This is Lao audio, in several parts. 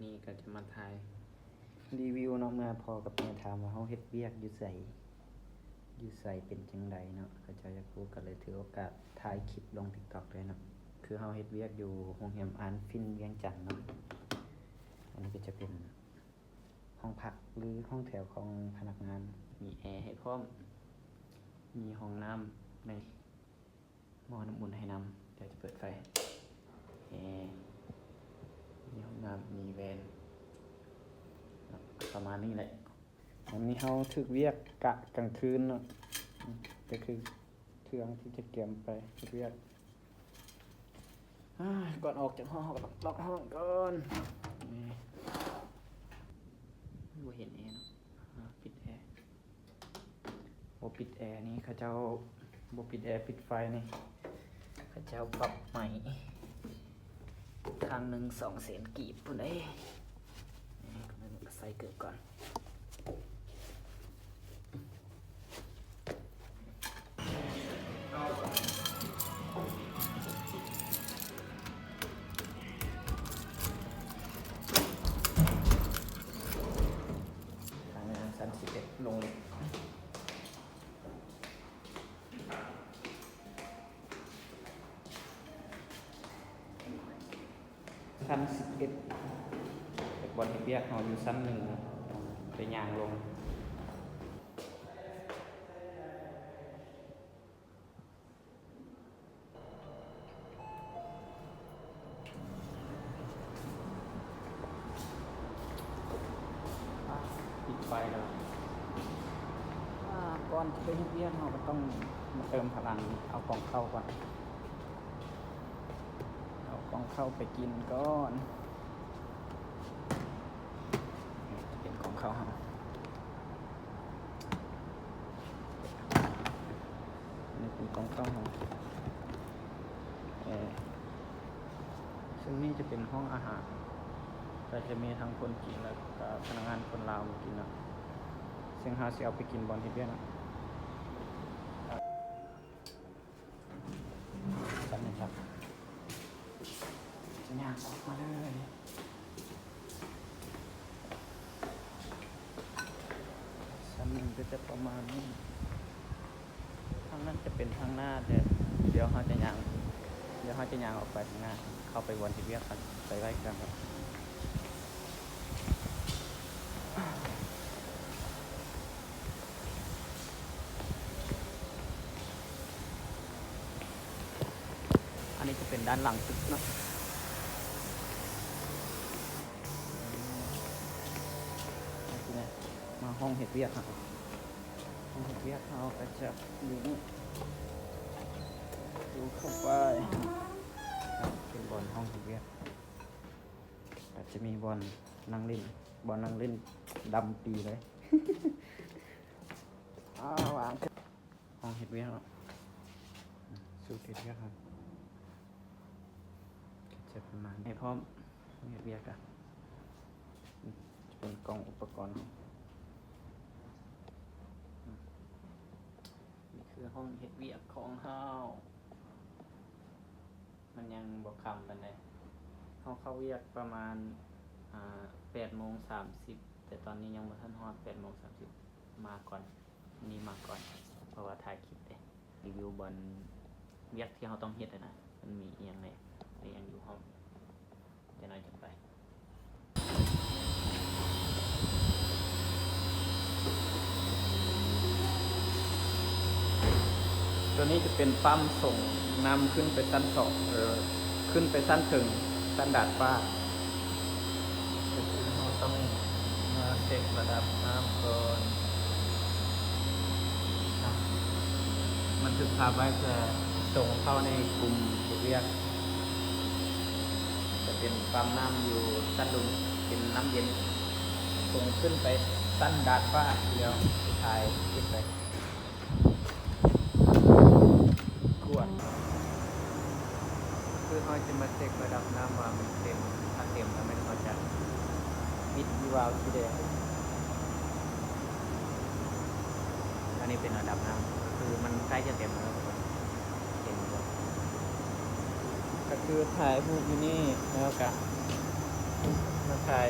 ນີ້ກໍຈະມາຖ່າຍຣີວິວເນາະ ເມື່ອພໍ່ກັບແມ່ຖາມວ່າເຮົາເຮັດວຽກຢູ່ໃສ ຢູ່ໃສ ເປັນຈັ່ງໃດເນາະ ເຂົາເຈົ້າຢາກຮູ້ ກໍເລີຍຖືໂອກາດຖ່າຍຄລິບລົງຕິກຕັອກເລີຍເນາະ. ຄືເຮົາເຮັດວຽກຢູ່ໂຮງແຮມອານຟິນວຽງຈັນເນາະ. ອັນນີ້ກໍຈະເປັນຫ້ອງພັກ ຫຼື ຫ້ອງແຖວຂອງພະນັກງານ ມີແອໃຫ້ພ້ອມ ມີຫ້ອງນ້ຳໃນ ໝໍ້ນ້ຳອຸ່ນໃຫ້ນຳ ດຽວຈະເປີດໄຟ ແອ ມີຫ້ອງນ້ຳ ມີແວ່ນ ປະມານນີ້ແຫຼະ. ອັນນີ້ເຮົາຖືກວຽກກະກາງຄືນເນາະ ກໍຄືເຄື່ອງທີ່ຈະກຽມໄປເຮັດວຽກ. ອາ ກ່ອນອອກຈາກຫ້ອງ ເຮົາກໍຕ້ອງລັອກຫ້ອງກ່ອນ. ນີ້ ບໍ່ເຫັນແອເນາະ ອາ ປິດແອ. ບໍ່ປິດແອນີ້ ເຂົາເຈົ້າບໍ່ປິດແອ ປິດໄຟນີ້ ເຂົາເຈົ້າປັບໃໝ ຄັ້ງໜຶ່ງສອງແສນກີບພຸ້ນເດ້. ນີ້ ໃສ່ເກີບກ່ອນ. ທາງໜ້າຊັ້ນສິບເອັດ ລົງເລີຍ. ຊັ້ນສິບເອັດ ແຕ່ບ່ອນເຮັດວຽກເຮົາຢູ່ຊັ້ນໜຶ່ງ ໄປຍ່າງລົງ. ປິດໄຟແລ້ວ. ອາ ກ່ອນຈະໄປເຮັດວຽກ ເຮົາກໍຕ້ອງມາເຕີມພະລັງ ເອົາກອງເຂົ້າກ່ອນ ເອົາກອງເຂົ້າໄປກິນກ່ອນ. ເປັນຂອງເຂົາເຮົາ ນີ້ເປັນຂອງເຂົາເຮົາ ເອີ ເຊິ່ງນີ້ຈະເປັນຫ້ອງອາຫານ ກໍຈະມີທັງຄົນຈີນ ແລ້ວກໍພະນັກງານຄົນລາວມາກິນເນາະ ເຊິ່ງເຮົາຊິເອົາໄປກິນບ່ອນເຮັດວຽກເນາະ. ຊັ້ນໜຶ່ງ ຈະຍ່າງອອກມາເລີຍ. ຊັ້ນໜຶ່ງກໍຈະປະມານນີ້ ທາງນັ້ນຈະເປັນທາງໜ້າ ແຕ່ດຽວເຮົາຈະຍ່າງ ດຽວເຮົາຈະຍ່າງອອກໄປທາງໜ້າ ເຂົ້າໄປບ່ອນເຮັດວຽກກັນ ໄປໄຫວ້ເຄື່ອງກັນ. ອັນນີ້ຈະເປັນດ້ານຫຼັງຕຶກເນາະ ມາຫ້ອງເຮັດວຽກເຮົາ ຫ້ອງເຮັດວຽກເຮົາກໍຈະຢູ່ນີ້ ຢູ່ເຂົ້າໄປ ເປັນບ່ອນຫ້ອງເຮັດວຽກ ກໍຈະມີບ່ອນນັ່ງຫຼິ້ນ ບ່ອນນັ່ງຫຼິ້ນດຳປີເລີຍ. ອ້າວ ວາງ ຫ້ອງເຮັດວຽກເນາະ ສູດເຮັດວຽກເຮົາ ເກັບໃສ່ປະມານໃຫ້ພ້ອມ ຫ້ອງເຮັດວຽກກະ ຈະເປັນກ່ອງອຸປະກອນ ນີ້ຄືຫ້ອງເຮັດວຽກຂອງເຮົາ. ມັນຍັງບໍ່ຄ່ຳປານໃດ ເຮົາເຂົ້າວຽກປະມານ ອາ ແປດໂມງສາມສິບ ແຕ່ຕອນນີ້ຍັງບໍ່ທັນຮອດແປດໂມງສາມສິບ ມາກ່ອນ ມື້ນີ້ມາກ່ອນ ເພາະວ່າຖ່າຍຄລິບເດ້ ຣີວິວບ່ອນວຽກທີ່ເຮົາຕ້ອງເຮັດຫັ້ນນະ ມັນມີອີ່ຫຍັງແດ່ ແລະ ຫຍັງຢູ່ຫ້ອງ ຈັກໜ້ອຍຈັ່ງໄປ. ຕົວນີ້ຈະເປັນປ້ຳສົ່ງນ້ຳຂຶ້ນໄປຊັ້ນສອງ ເອີ ຂຶ້ນໄປຊັ້ນເທິງ ຊັ້ນດາດຟ້າ ກໍຄືເຮົາຕ້ອງມາເຊັກລະດັບນ້ຳກ່ອນ. ບັນທຶກພາບໄວ້ເພື່ອສົ່ງເຂົ້າໃນກຸ່ມເຮັດວຽກ. ຈະເປັນປ້ຳນ້ຳຢູ່ຊັ້ນລຸ່ມ ເປັນນ້ຳເຢັນ ສົ່ງຂຶ້ນໄປຊັ້ນດາດຟ້າ ດຽວຊິຖ່າຍຄລິບໄປກວດ. ຄືເຮົາຈະມາເຊັກລະດັບນ້ຳວ່າມັນເຕັມ ຖ້າເຕັມແລ້ວແມ່ນເຮົາຈະປິດວາວສີແດງ. ອັນນີ້ເປັນລະດັບນ້ຳ ກໍຄືມັນໃກ້ຈະເຕັມແລ້ວ ເຫັນບໍ່? ກໍຄືຖ່າຍຮູບຢູ່ນີ້ ແລ້ວກະມາໃ ຖ່າຍ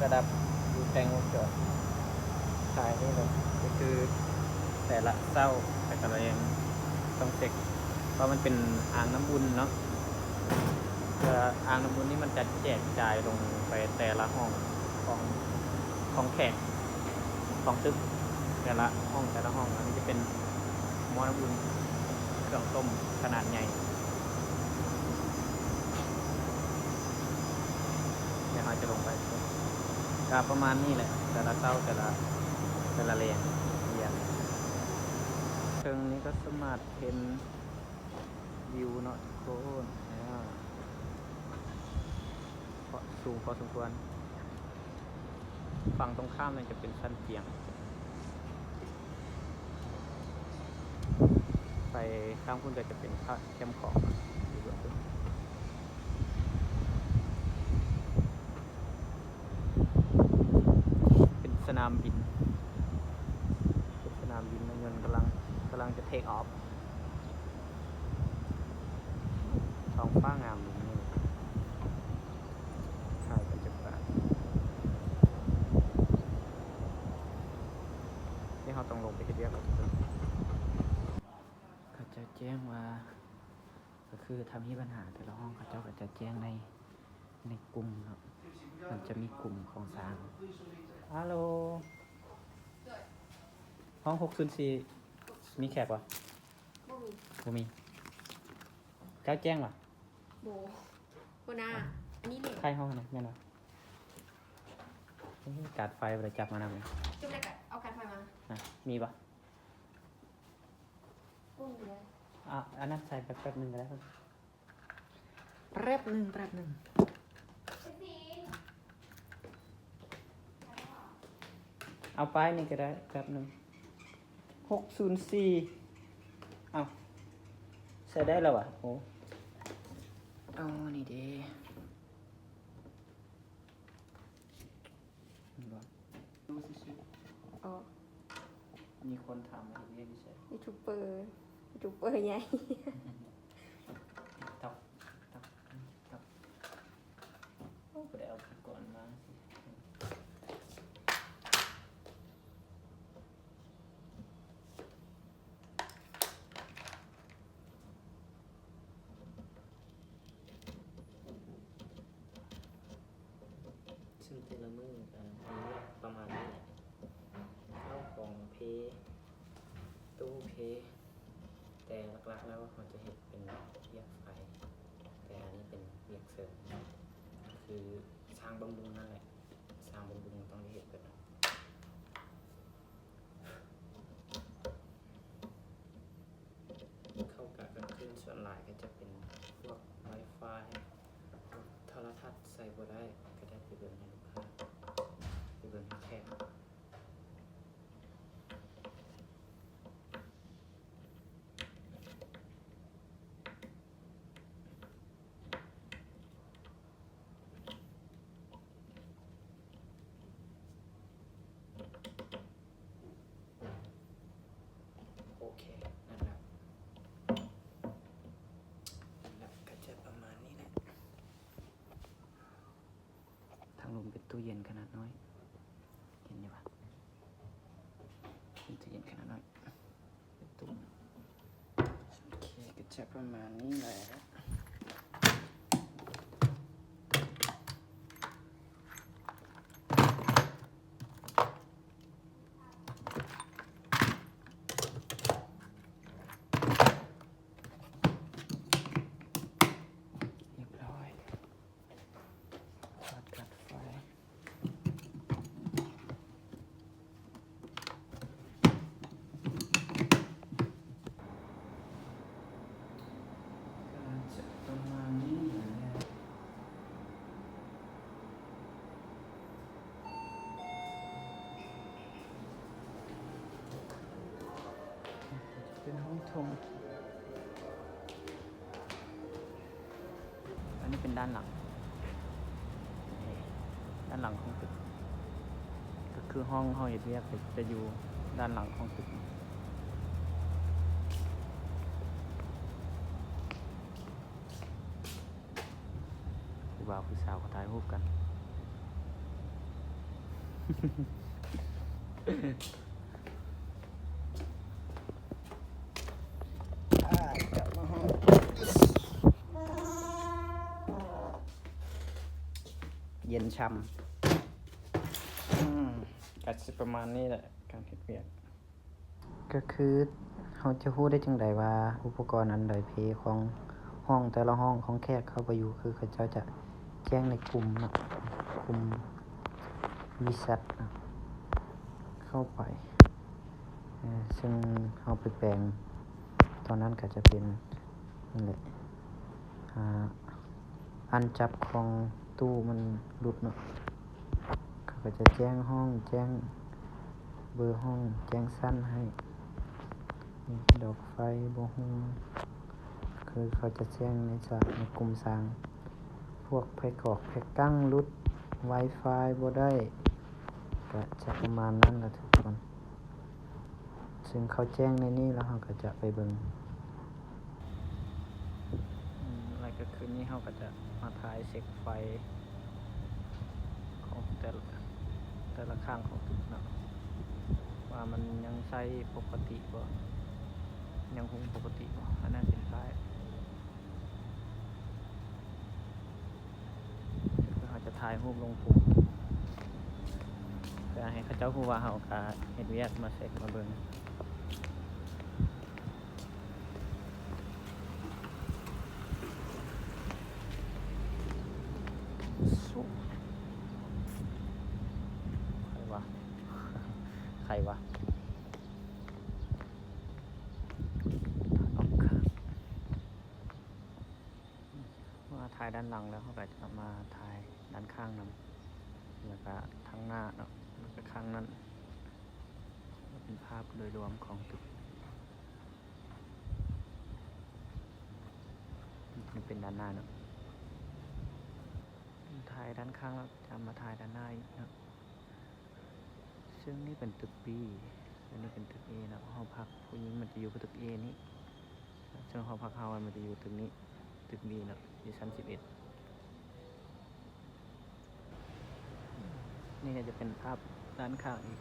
ລະດັບຢູ່ແທ່ງວົງຈອນ ຖ່າຍນີ້ເລີຍ ກໍຄືແຕ່ລະເຊົ້າແຕ່ລະແລງຕ້ອງເຊັກ ເພາະມັນເປັນອ່າງນ້ຳອຸ່ນເນາະ. ເອີ ອ່າງນ້ຳອຸ່ນນີ້ມັນຈະແຈກຈ່າຍລົງໄປແຕ່ລະຫ້ອງຂອງ ຂອງແຂກ ຂອງຕຶກ ແຕ່ລະຫ້ອງ ແຕ່ລະຫ້ອງ. ອັນນີ້ຈະເປັນໝໍ້ນ້ຳອຸ່ນ ເຄື່ອງຕົ້ມຂະໜາດໃຫຍ່. ແລ້ວເຮົາຈະລົງໄປ ກໍປະມານນີ້ແຫຼະ ແຕ່ລະເຊົ້າ ແຕ່ລະ ແຕ່ລະແລງ ເທື່ອງນີ້ກໍສາມາດເຫັນວິວເນາະທຸກຄົນ ອາ ເພາະສູງພໍສົມຄວນ. ຝັ່ງຕົງຂ້າມນັ້ນຈະເປັນຊັ້ນຈຽງ ໄປທາງພຸ້ນກໍຈະເປັນແຄມຂອງ ເປັນສະໜາມບິນ ເປັນສະໜາມບິນ ຍານຍົນກຳລັງ ກຳລັງຈະເທກອອຟ. ທ້ອງຟ້າງາມດີນີ້ ຖ່າຍບັນຍາກາດ ທີ່ເຮົາຕ້ອງລົງໄປເຮັດວຽກ. ເຂົາເຈົ້າແຈ້ງວ່າ ກໍຄືຖ້າມີບັນຫາແຕ່ລະຫ້ອງ ເຂົາເຈົ້າກໍຈະແຈ້ງໃນ ໃນກຸ່ມເນາະ ມັນຈະມີກຸ່ມຂອງຊ່າງ. ຮາໂລ ຫ້ອງຫົກສູນສີ່ ມີແຂກບໍ່? ບໍ່ມີ ບໍ່ມີ. ເຈົ້າແຈ້ງບໍ່? ບໍ່ ຫົວໜ້າ ອັນນີ້ແຫຼະ ໃຜຫ້ອງນະ ແມ່ນບໍ່? ເອີ ກາດໄຟບໍ່ໄດ້ຈັບມານຳ ຈັບໄດ້ກໍເອົາກາດໄຟມາ ນະ ມີບໍ່? ບໍ່ມີເລີຍ. ອ່າ ອັນນັ້ນໃສ່ແປັບໜຶ່ງກໍໄດ້. ແປັບໜຶ່ງ ແປັບໜຶ່ງ ເອົາປ້າຍນີ້ກໍໄດ້ ແປັບໜຶ່ງ. ຫົກສູນສີ່ ເອົ້າ ໃສ່ໄດ້ແລ້ວຫວາ? ໂອ້ ເອົານີ້ເດ້. ເຫັນບໍ່? ອໍ ມີຄົນຖາມວ່າເຮັດວຽກຢູ່ໃສ? ຢູທູບເບີ ຢູທູບເບີໃຫຍ່. ຕອກ ຕອກ ຕອກ. ໂອ້ ບໍ່ໄດ້ເອົາອຸປະກອນມາ. ເຊິ່ງແຕ່ລະມື້ກໍມີວຽກປະມານນີ້ແຫຼະ ເຂົ້າຂອງເພ ຕູ້ເພ ແຕ່ຫຼັກໆແລ້ວເຮົາຈະເຮັດເປັນວຽກໄຟ ແຕ່ອັນນີ້ເປັນວຽກເສີມ ຄືຊ່າງບຳລຸງນັ້ນແຫຼະ ຊ່າງບຳລຸງຕ້ອງໄດ້ເຮັດແບບນັ້ນ. ເຂົ້າກະກາງຄືນສ່ວນຫຼາຍກໍຈະເປັນພວກໄວຟາຍ ພວກໂທລະທັດໃສ່ບໍ່ໄດ້ ກໍໄດ້ໄປເບິ່ງໃຫ້ລູກຄ້າ ໄປເບິ່ງໃຫ້ແຂກ. ໂອເຄ ນັ້ນລະ ນັ້ນລະ ກໍຈະປະມານນີ້ແຫຼະ. ທາງລຸ່ມເປັນຕູ້ເຢັນຂະໜາດນ້ອຍ ເຫັນຢູ່ຫວາ? ເປັນຕູ້ເຢັນຂະໜາດນ້ອຍ ເປັນຕູ້ ໂອເຄ ກໍຈະປະມານນີ້ແຫຼະ. ຮຽບຮ້ອຍ ຖອດກັດໄຟ ກໍຈະປະມານນີ້ແຫຼະ. ເປັນຫ້ອງຖົງ ອັນນີ້ເປັນດ້ານຫຼັງ ດ້ານຫຼັງຂອງຕຶກ ກໍຄືຫ້ອງເຮົາເຮັດວຽກຈະຢູ່ດ້ານຫຼັງຂອງຕຶກ. ຜູ້ບ່າວຜູ້ສາວເຂົາຖ່າຍຮູບກັນ ອ່າ ກັບມາຫ້ອງ ເຢັນຊ່ຳ. ອືມ ກະຊິປະມານນີ້ແຫຼະ ການເຮັດວຽກ. ກໍຄືເຮົາຈະຮູ້ໄດ້ຈັ່ງໃດວ່າອຸປະກອນອັນໃດເພ ຂອງຫ້ອງແຕ່ລະຫ້ອງຂອງແຂກເຂົ້າໄປຢູ່ ຄືເຂົາເຈົ້າຈະແຈ້ງໃນກຸ່ມເນາະ, ກຸ່ມວິສັດເນາະ ເຂົ້າໄປ ເຊິ່ງເຮົາໄປແປງຕອນນັ້ນກໍຈະເປັນ ນີ້ແຫຼະ ອ່າ ອັນຈັບຂອງຕູ້ມັນຫຼຸດເນາະ, ເຂົາກໍຈະແຈ້ງຫ້ອງ ແຈ້ງເບີຫ້ອງ ແຈ້ງຊັ້ນໃຫ້ ດອກໄຟບໍ່ຮຸ່ງ ຄືເຂົາຈະແຈ້ງໃນສາ ໃນກຸ່ມສ້າງ ພວກແພັກກອກແພັກກັງຫຼຸດ ວາຍຟາຍບໍ່ໄດ້ ກະຈະປະມານນັ້ນລະທຸກຄົນ. ເຊິ່ງເຂົາແຈ້ງໃນນີ້ແລ້ວ ເຮົາກໍຈະໄປເບິ່ງ. ອືມ ແລ້ວກໍຄືນນີ້ເຮົາກໍຈະມາຖ່າຍເຊັກໄຟຂອງແຕ່ລະ ແຕ່ລະຂ້າງຂອງຕຶກເນາະ ວ່າມັນຍັງໃຊ້ປົກກະຕິບໍ່ ຍັງຮຸ່ງປົກກະຕິບໍ່ ອັນນັ້ນເປັນທ້າຍ. ເຮົາຈະຖ່າຍຮູບລົງກຸ່ມ ເພື່ອໃຫ້ເຂົາເຈົ້າຮູ້ວ່າເຮົາກະເຮັດວຽກມາເຊັກມາເບິ່ງ. ໃຜວະ ໃຜວະ ອອກ ເມື່ອຖ່າຍດ້ານຫຼັງແລ້ວ ເຮົາກໍຈະມາຖ່າຍດ້ານຂ້າງນຳ ແລ້ວກໍທາງໜ້າເນາະ ແລ້ວກໍຂ້າງນັ້ນ. ເປັນພາບໂດຍລວມຂອງຕຶກ ນີ້ເປັນດ້ານໜ້າເນາະ. ຖ່າຍດ້ານຂ້າງແລ້ວ ຈະມາຖ່າຍດ້ານໜ້າອີກເນາະ. ເຊິ່ງນີ້ເປັນຕຶກບີ ແລະ ນີ້ເປັນຕຶກເອເນາະ. ຫໍພັກຜູ້ຍິງມັນຈະຢູ່ຕຶກເອນີ້ ເຊິ່ງຫໍພັກເຮົາມັນຈະຢູ່ຕຶກນີ້ ຕຶກບີເນາະ ຢູ່ຊັ້ນສິບເອັດ. ນີ້ກໍຈະເປັນພາບດ້ານຂ້າງອີກ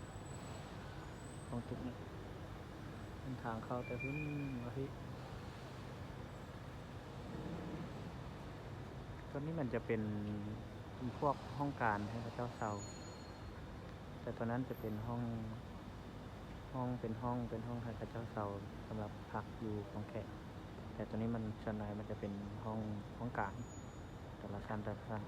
ຂອງຕຶກນີ້ ເປັນທາງເຂົ້າແຕ່ພຸ້ນມາພີ້. ໂຕນີ້ມັນຈະເປັນພວກຫ້ອງການໃຫ້ເຂົາເຈົ້າເຊົ່າ ແຕ່ໂຕນັ້ນຈະເປັນຫ້ອງ ຫ້ອງ ເປັນຫ້ອງ ເປັນຫ້ອງໃຫ້ເຂົາເຈົ້າເຊົ່າສຳລັບພັກຢູ່ຂອງແຂກ. ແຕ່ໂຕນີ້ມັນ ສ່ວນຫຼາຍມັນຈະເປັນຫ້ອງ ຫ້ອງການ ແຕ່ລະຊັ້ນ ແຕ່ລະຊັ້ນ.